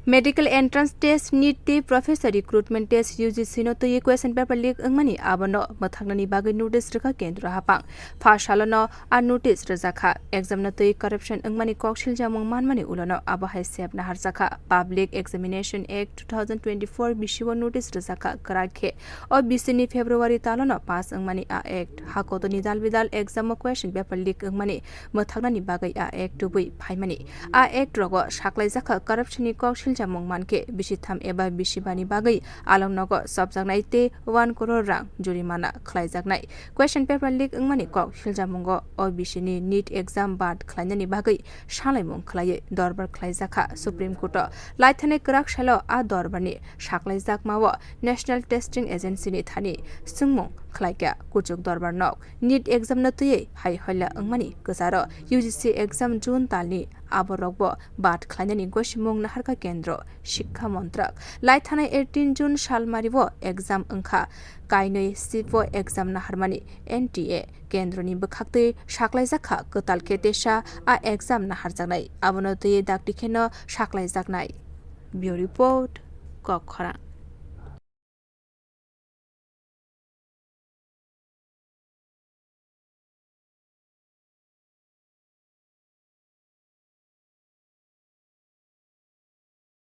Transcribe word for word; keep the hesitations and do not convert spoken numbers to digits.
Medical Entrance Test, NEET tei Professor Recruitment Test, U G C no twiwi question paper leak wngmani abono mwthaknani bagwi notice rwkha kendro haphang. Pha salono a notice rwjakha. Exam no twiwi corruption wngmani kok siljamung manmani ulono abo hai sep naharjakha. Public Examination Act two thousand twenty-four bisio notice rwjakha kwrak khe. O bisini February talono pass wngmani a act. Hakotoni dal bidal exam o question paper leak wngmani mwthaknani bagwi a act tubui phaimani. A act rogo saklaijakha corruption ni kok siljamung mankhe bisi tham eba bisi bani bagwi along nogo chopjaknai tei one crore rang jurimana khlaijaknai. Question paper leak wngmani kok siljamungo O B C ni NEET exam bad khlainani bagwi salaimung khlaiwi dorbar khlaijakha Supreme Court o. Laithani kwrak salo a dorbarni saklaijakmao National Testing Agency ni thani swngmung khlaikha kuchuk dorbar nok. NEET exam no twiwi hai hoila wngmani kwcharo U G C exam June talni aborokbo bad khlainani gosimung naharkha kendro Shikkha Montrak. Laithanai eighteen June salmario exam wngkha, kainwi sibo exam naharmani N T A kendroni bwkhaktwi saklaijakha kwtal khe tesa a exam naharjaknai, abono twiwi dakti kheno saklaijaknai. Bureau Report, Kokkhorang.